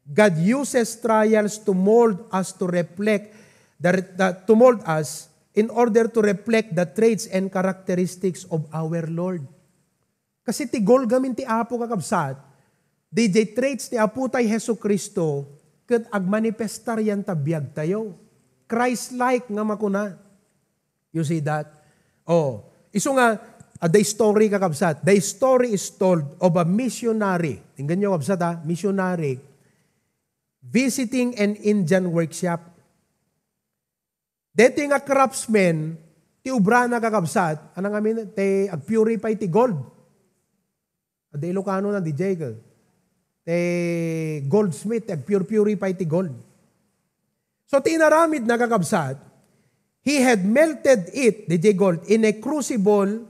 God uses trials to mold us to reflect the, the, to mold us in order to reflect the traits and characteristics of our Lord. Kasi ti goal gamin ti Apo, kakabsat, didiay traits ni Apotay Jesu-Cristo ket agmanifestar yan ta biagtayo. Christ-like nga makuna. You see that? Oh, isu nga, ah, the story, kakabsat. The story is told of a missionary. Tingnan nyo, kabsat, ha? Missionary visiting an Indian workshop. Deti nga craftsman, ti ubrana, kakabsat, anang amin, ti agpurify ti gold. Adda Ilocano na, D J ka. Ti goldsmith, ti agpur-purify ti gold. So, ti inaramidna, kakabsat, he had melted it, D J gold, in a crucible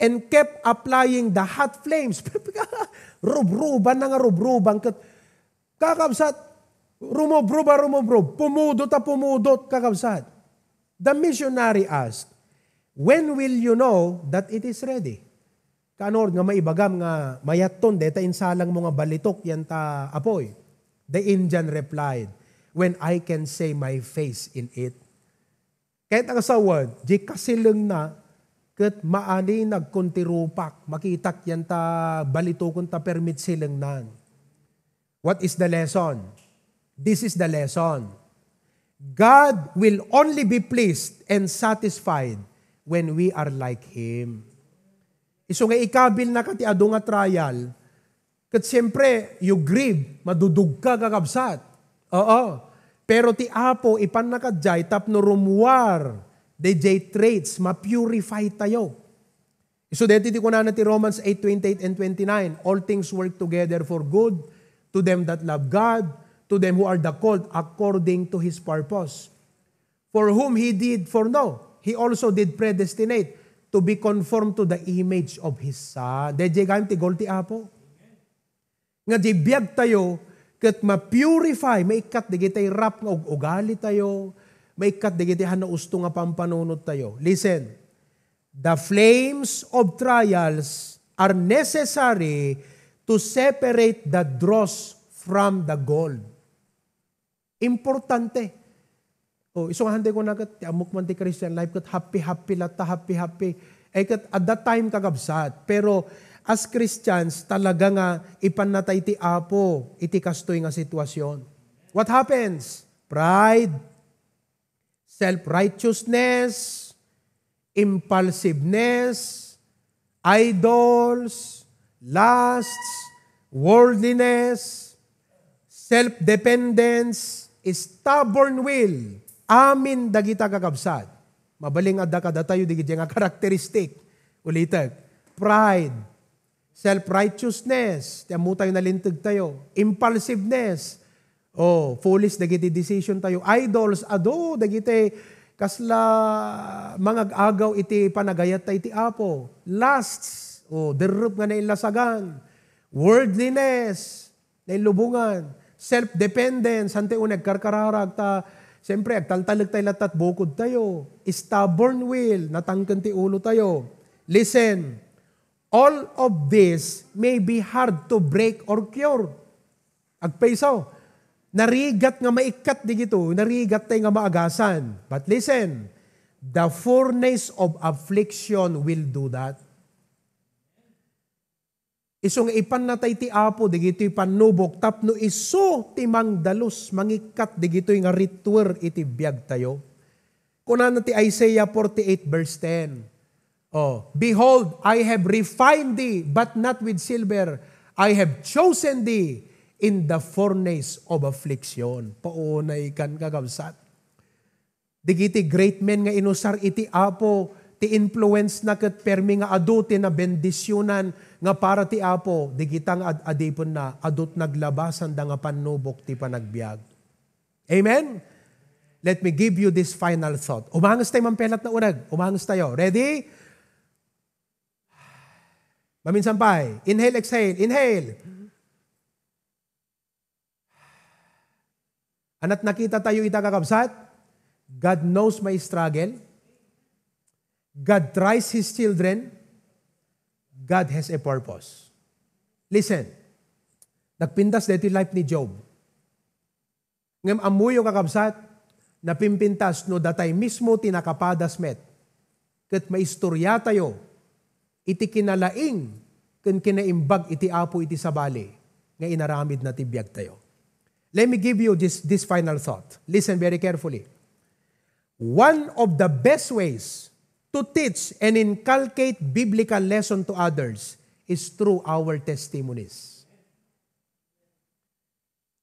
and kept applying the hot flames. Rubruban na nga rubruban ket, kakabsat, rumubruba, rumubrob, pumudot a pumudot, kakabsat. The missionary asked, "When will you know that it is ready?" Kaano nga maibagam nga mayatton deta insalangmo nga balitok yan ta apoy? The Indian replied, "When I can see my face in it." Ket ang asawan, di kasilengna, ket maani nagkuntirupak, makitak yan ta balitokon ta permit silengnan. What is the lesson? This is the lesson. God will only be pleased and satisfied when we are like Him. Isu nga ikabilnaka ti adu nga trial, ket siempre, you grieve, madudugka, kakabsat. Oo. Pero ti Apo, ipannaka diay tapno rummuar daydiay traits, ma-purify tayo. Isu daytoy ti kunana ti Romans eight twenty-eight and twenty-nine, "All things work together for good to them that love God, to them who are the called according to His purpose. For whom He did foreknow, He also did predestinate to be conformed to the image of His Son." Daydiay gayam ti goal ti Apo. Nga di biag tayo, ket ma-purify, maikkat dagiti rap nga ug-ugali tayo, maikkat dagiti han nausto nga pampanunot tayo. Listen, the flames of trials are necessary to separate the dross from the gold. Importante. O, isu nga hantay ko na ket, ti ammok man ti Christian life, ket happy-happy latta, happy-happy. Eh, ket at that time, kakabsat. Pero, as Christians, talaga nga ipan natay ti Apo iti kastoy nga sitwasyon. What happens? Pride, self-righteousness, impulsiveness, idols, lusts, worldliness, self-dependence, stubborn will. Amin dagita, kakabsat. Mabalin nga adda kadatayo dagiti nga karakteristik. Ulitek, pride, self-righteousness, ti ammo tayo nalinteg tayo, impulsiveness, oh, foolish dagiti decision tayo, idols, adu dagiti kasla mangag-agaw iti panagayat tayo iti Apo, lusts, oh, derrep nga nailasagan, worldliness, nailubongan, self-dependence, hantay uneg karkararag ta, siyempre, agtaltalek tayo latta ti bukod tayo, stubborn will, natangken ti ulo tayo. Listen, all of this may be hard to break or cure. Agpayso, narigat nga maikkat digito, narigat tayo nga maagasan. But listen, the furnace of affliction will do that. Isu nga ipan natay ti Apo digitoy pannubok tapno isu ti mangdalus, mangikkat digitoy nga rittuer iti biag tayo. Kunana ti Isaiah forty-eight verse ten, oh, "Behold, I have refined thee, but not with silver. I have chosen thee in the furnace of affliction." Paunay kan, kakabsat. Digiti great men nga inusar iti Apo, ti influence na ket permi nga adu ti nabendisionan nga para ti Apo, digita nga ad-adipenna, adut naglabasanda nga pannubok ti panagbiag. Amen? Let me give you this final thought. Umanges tayo, mampelat na uneg. Umanges tayo. Ready? Maminsan pay. Inhale, exhale. Inhale. Anat nakita tayo ita, kakabsat? God knows my struggle. God tries His children. God has a purpose. Listen, nagpintas daytoy life ni Job. Ngem ammoyo, kakabsat, napimpintas no datay mismo ti nakapadas met. Ket maistoria tayo iti kinalaing ken kinaimbag iti Apo iti sabali nga inaramidna ti biag tayo. Let me give you this, this final thought. Listen very carefully. One of the best ways to teach and inculcate biblical lesson to others is through our testimonies.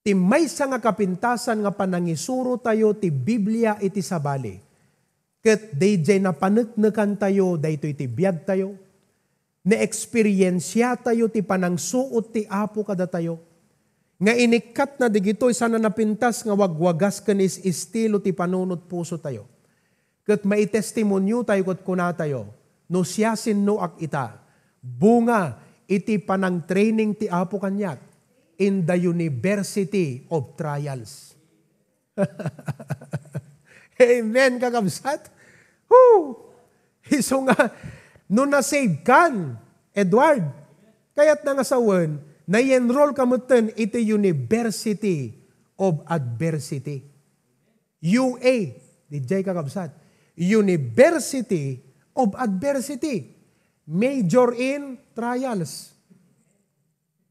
Ti maysa nga kapintasan nga panangisuro tayo ti Biblia iti sabali, ket daydiay napaneknekan tayo daytoy ti biag tayo, naeksperiensia tayo ti panangsuot ti Apo kadatayo, nga inikkatna digitoy sana napintas nga wagwagas ken is-estilo ti panunot puso tayo. Ket maitestimonio tayo ket kuna tayo, "No siasinoak ita, bunga iti panangtraining ti Apo kaniak in the University of Trials." Amen, kakabsat? Woo! Isu nga, no na-save kan, Edward, kayatna nga sawen, na-enroll ka metten iti University of Adversity. U A, dijay, kakabsat, University of Adversity. Major in trials.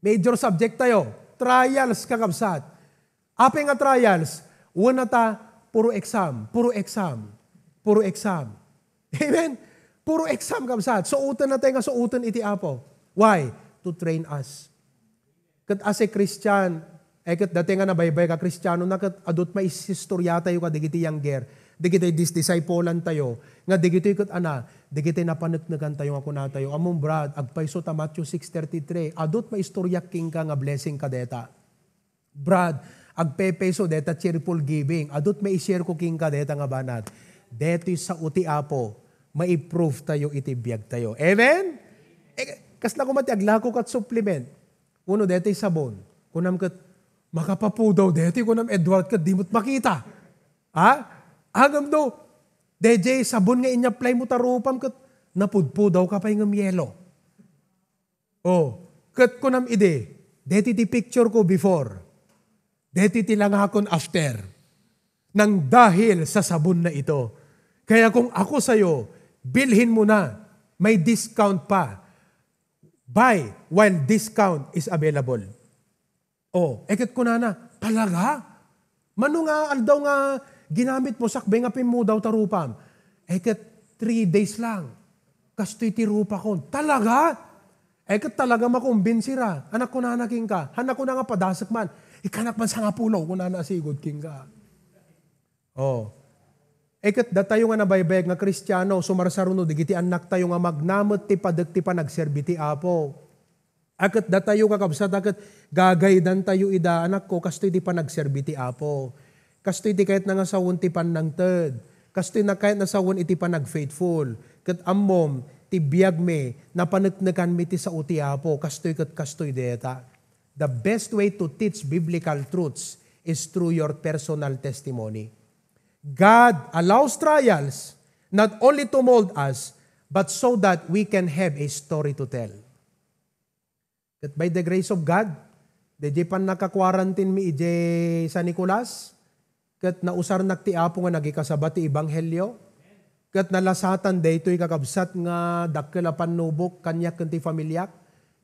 Major subject tayo, trials, kakabsat. Apay nga trials? Wenno ta Puro exam, puro exam, puro exam. Amen? Puro exam, kabsat. Suoten natay nga suoten iti Apo. Why? To train us. Ket as a Christian, eh, ket dati nga nabaybay ka Kristiano na ket adut maisistoriatayo ka dagiti younger, dagiti dis-, discipolan tayo, nga dagitoy ket ana, dagiti napaneknekan tayo nga kunatayo, "Ammom, Brad, agpayso ta Matthew six thirty-three, adut maistoriak kenka nga blessing ka deta." Brad, agpepayso deta cheerful giving. Adut may i-share ko kenka deta nga banag. Detoy sao ti Apo, maiprove tayo iti biag tayo. Amen? Eh, kasla koma ti aglako kat supplement. Uno, detoy sabon. Kunam ket, makapapudaw detoy, kunam Edward ket, di mo't makita. Ha? Agam do, detoy sabon nga inyaplaymo ta rupam ket, napudpudaw ka pay ngem yelo. Oh, ket kunam idi, deti ti picture ko before. Deti ti langakon after. Nang dahil sa sabon na ito. Kaya kung ako sayo, bilhin mo na. May discount pa. Buy while discount is available. Oh, eh, ket kunana, "Talaga? Mano nga aldaw nga ginamit mo sakbay nga pimmudaw ta rupam?" Eh, ket three days lang. Kastoy ti rupakon. "Talaga?" Eh, ket talaga makumbinsi ra. Anak, kunana kenka, "Haan a kuna nga padasek man. Ikkanak man sangapulo," kunana a sigud kenka. Oh. Eh, ket datayo nga nabaybayag nga Kristiano, sumarsaruno dagiti annaktayo nga magnamet ti padek ti panagserbi ti Apo. A ket datayo, kakabsat, a ket gagaydantayo ida, anakko, kastoy ti panagserbi ti Apo. Kastoy ti kayatna nga sawen ti pannangted. Kastoy na kayatna sawen iti panagfaithful. Ket ammom, ti biagmi, napaneknekanmi ti sao ti Apo. Kastoy ket kastoy dayta. The best way to teach biblical truths is through your personal testimony. God allows trials not only to mold us, but so that we can have a story to tell. Ket by the grace of God, daydiay pannaka-quarantine mi idiay San Nicolas, ket nausarnak ti Apo nga nagikasaba ti ebanghelio, ket nalasatan daytoy, kakabsat, nga dakkel a pannubok kaniak ken ti familiak.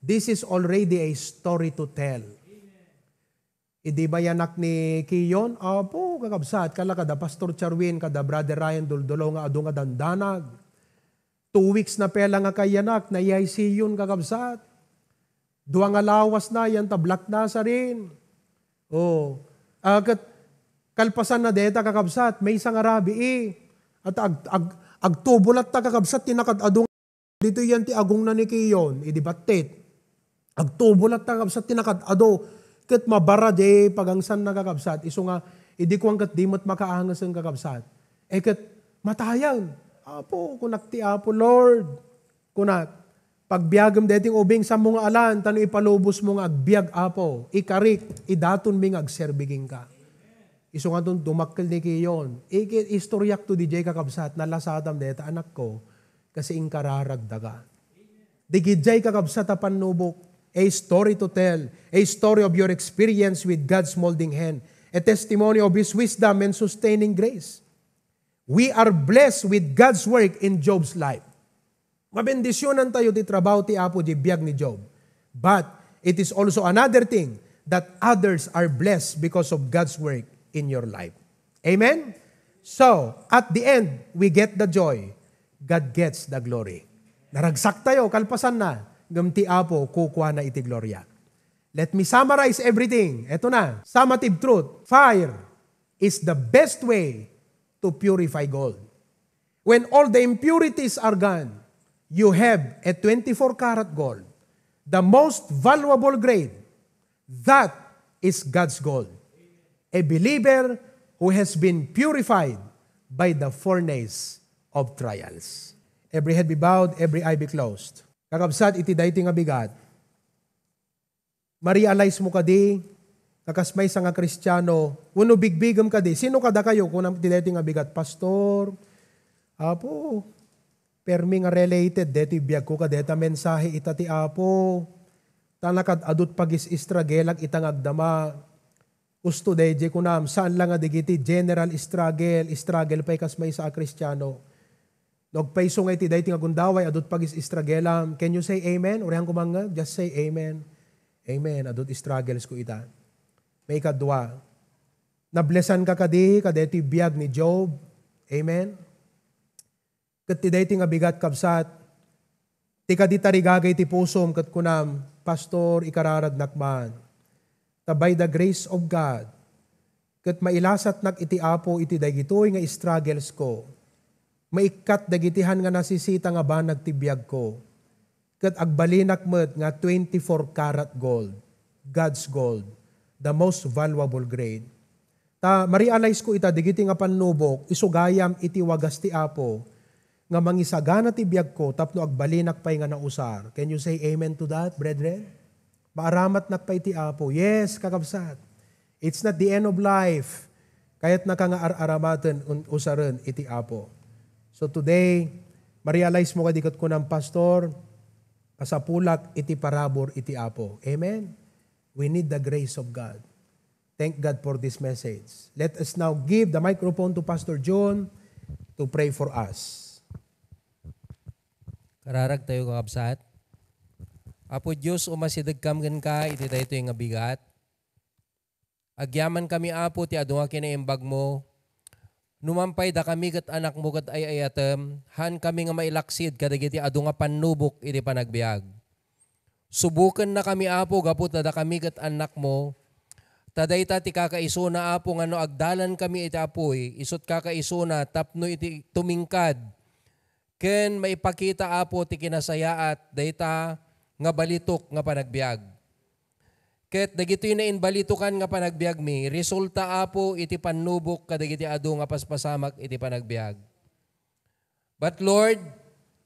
This is already a story to tell. Idi mayanak ni Kiyon, apo, kakabsat, kala kada Pastor Charwin, kada Brother Ryan Duldulaw nga adu nga dandanag. Two weeks na pay la nga kayanak, na-I C U-yon, kakabsat. Dua nga lawas na, yan ta Black Nazarene. Oh. Ah, ket kalpasan na deta, kakabsat, maysa nga rabii. At ag-, ag-, agtubo latta, kakabsat, ti nakad-adu. Ditoy yan ti agongna ni Kiyon, idi battit. Agtubo latta, kakabsat, ti nakad-adu. Ket mabara diay pagangsanna, kakabsat. Isu nga, idi kuan ket di met makaangesen, kakabsat. Eh, ket matayen. Apo, kunak ti Apo, Lord. Kunak, pagbiagem daytoy nga ubing, saanmo nga alan, ta no ipalubosmo nga agbiag, Apo, ikarik, idatonmi nga agserbi kenka. Isu nga dun-, dumakkel ni Kiyon. Iki-, istoriak to didiay, kakabsat, nalasatam dayta, anakko, kasi inkararagda ka. Digidiay, kakabsat, a pannubok, a story to tell, a story of your experience with God's molding hand, a testimony of His wisdom and sustaining grace. We are blessed with God's work in Job's life. Mabendisionan tayo ti trabaho ti Apo di biag ni Job. But it is also another thing that others are blessed because of God's work in your life. Amen? So, at the end, we get the joy. God gets the glory. Naragsak tayo, kalpasan na, ngem ti Apo, kukuana iti gloria. Let me summarize everything. Eto na, summative truth. Fire is the best way to purify gold. When all the impurities are gone, you have a twenty-four karat gold, the most valuable grade. That is God's gold. A believer who has been purified by the furnace of trials. Every head be bowed, every eye be closed. Kakabsat, iti daytoy nga bigat, ma-realize mo kadi nga kas maysa nga Kristiano, wenno bigbigem kadi, "Sino kadakayo?" Kunam iti daytoy nga bigat, "Pastor, Apo, permi nga related daytoy biagko kadayta mensahe ita ti Apo. Ta nakad-adut pagis-istragelak ita nga agdama." Usto daydiay kunam, saan la nga dagiti general struggle, struggle pay kas maysa a Kristiano. No agpayso nga iti daytoy nga gundaway, adut pagis-istragelam. Can you say amen? Urian ko mangngeg, just say amen. Amen. Adut struggles ko ita. Maikadua, Nablesanka kadi kadaytoy biag ni Job? Amen? Ket ti daytoy nga bigat, kabsat, ti kadi tarigagay ti pusom ket kunam, "Pastor, ikararagnak man. Ta by the grace of God, ket mailasatnak iti Apo iti dagitoy nga struggles ko. Maikkat dagiti han nga nasisita nga banag ti biag ko. Ket agbalinak met nga twenty-four karat gold, God's gold, the most valuable grade." Ta ma-realize ko ita, dagiti nga pannubok, isu gayam iti wagas ti Apo, nga mangisagana ti biagko tapno agbalinak pay nga nausar. Can you say amen to that, brethren? Maaramatnak pay ti Apo. Yes, kakabsat. It's not the end of life. Kayatnaka nga ar-aramaten, un-, usaren iti Apo. So today, ma-realize mo kadi ket kunam, "Pastor, masapulak iti parabur iti Apo." Amen? We need the grace of God. Thank God for this message. Let us now give the microphone to Pastor John to pray for us. Kararag tayo, kakabsat. Apo Dios, umasidegkam kenka iti daytoy nga bigat. Agyaman kami, Apo, ti adu nga kinaimbag mo. Numan pay dakami ket anak mo ket ay-ayatem, haan kami nga mailaksid kadagiti adu nga pannubok iti panagbiag. Subokennakami, Apo, gapu ta dakami ket anak mo. Ta dayta ti kakaisuna, Apo, nga no agdalankami iti apuy, isut kakaisuna tapno iti tumingkad ken maipakita, Apo, ti kinasayaat dayta nga balitok nga panagbiag. Ket dagitoy naimbalitokan nga panagbiagmi, resulta, Apo, iti pannubok kadagiti adu nga paspasamak iti panagbiag. But Lord,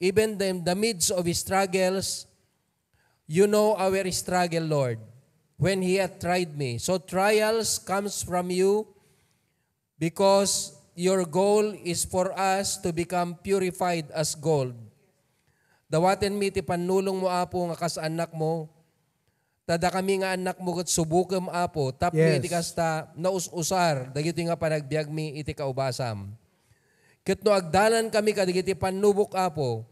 even in the midst of struggles, you know our struggle, Lord, when He hath tried me. So trials comes from you because your goal is for us to become purified as gold. Dawatenmi ti pannulongmo, Apo, nga kas anak mo, ta dakami nga anak mo ket subokem, Apo, tapno Yes. iti kasta naus-usar dagitoy nga panagbiagmi iti kaubasam. Ket no agdalankami kadagiti pannubok, Apo,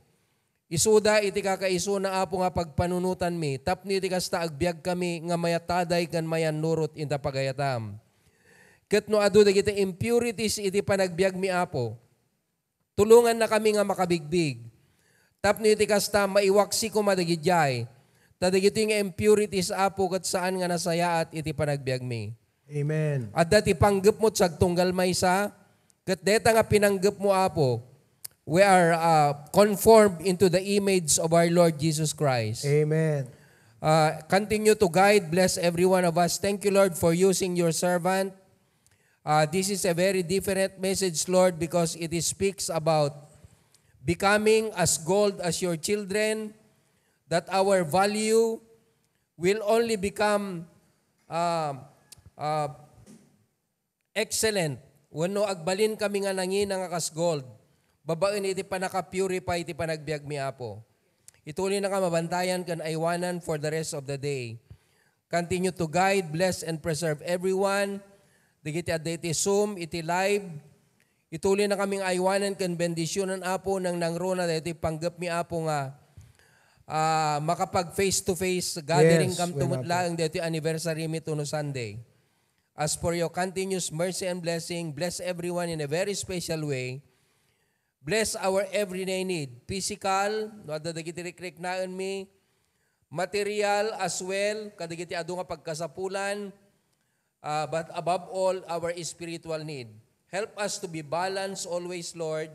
isuda iti kakaisuna, Apo, nga pagpanunotanmi, tapno iti kasta agbiagkami nga mayataday ken mayannurot ita pagayatam. Ket no adu dagiti impurities iti panagbiagmi, Apo, tulongannakami nga makabigbig. Tapno iti kasta, maiwaksi koma dagidiay. Ta dagitoy nga impurities, Apo, ket saan nga nasayaat iti panagbiagmi. Amen. Adda ti panggepmo ti agtunggal maysa, ket dayta nga pinanggepmo, Apo, we are, uh, conformed into the image of our Lord Jesus Christ. Amen. Uh, continue to guide, bless every one of us. Thank you, Lord, for using your servant. Uh, this is a very different message, Lord, because it is speaks about becoming as gold as your children, that our value will only become, uh, uh, excellent wenno agbalinkami nga nangina nga kas gold, babaen iti pannaka-purify ti panagbiagmi, Apo. Ituloynaka mabantayan ken aywanan for the rest of the day. Continue to guide, bless, and preserve everyone. Dagiti adda iti Zoom, iti live. Ituloynakami nga aywanan ken bendisionan, Apo, nang nangruna daytoy panggepmi, Apo, nga, ah, makapag face to face gathering Yes, kam wen, tumut Apo. Laeng daytoy anniversary mi tuno Sunday. As for your continuous mercy and blessing, bless everyone in a very special way. Bless our everyday need, physical, no adda dagiti rikriknaenmi, material as well, kadagiti adu nga pagkasapulan, uh, but above all, our spiritual need. Help us to be balanced always, Lord,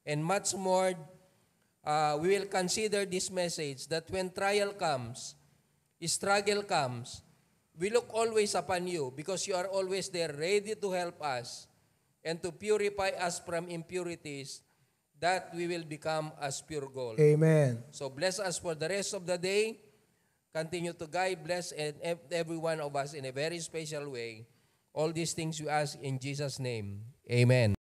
and much more, uh, we will consider this message that when trial comes, struggle comes, we look always upon you because you are always there ready to help us and to purify us from impurities that we will become as pure gold. Amen. So bless us for the rest of the day. Continue to guide, bless and ev- every one of us in a very special way. All these things we ask in Jesus' name. Amen.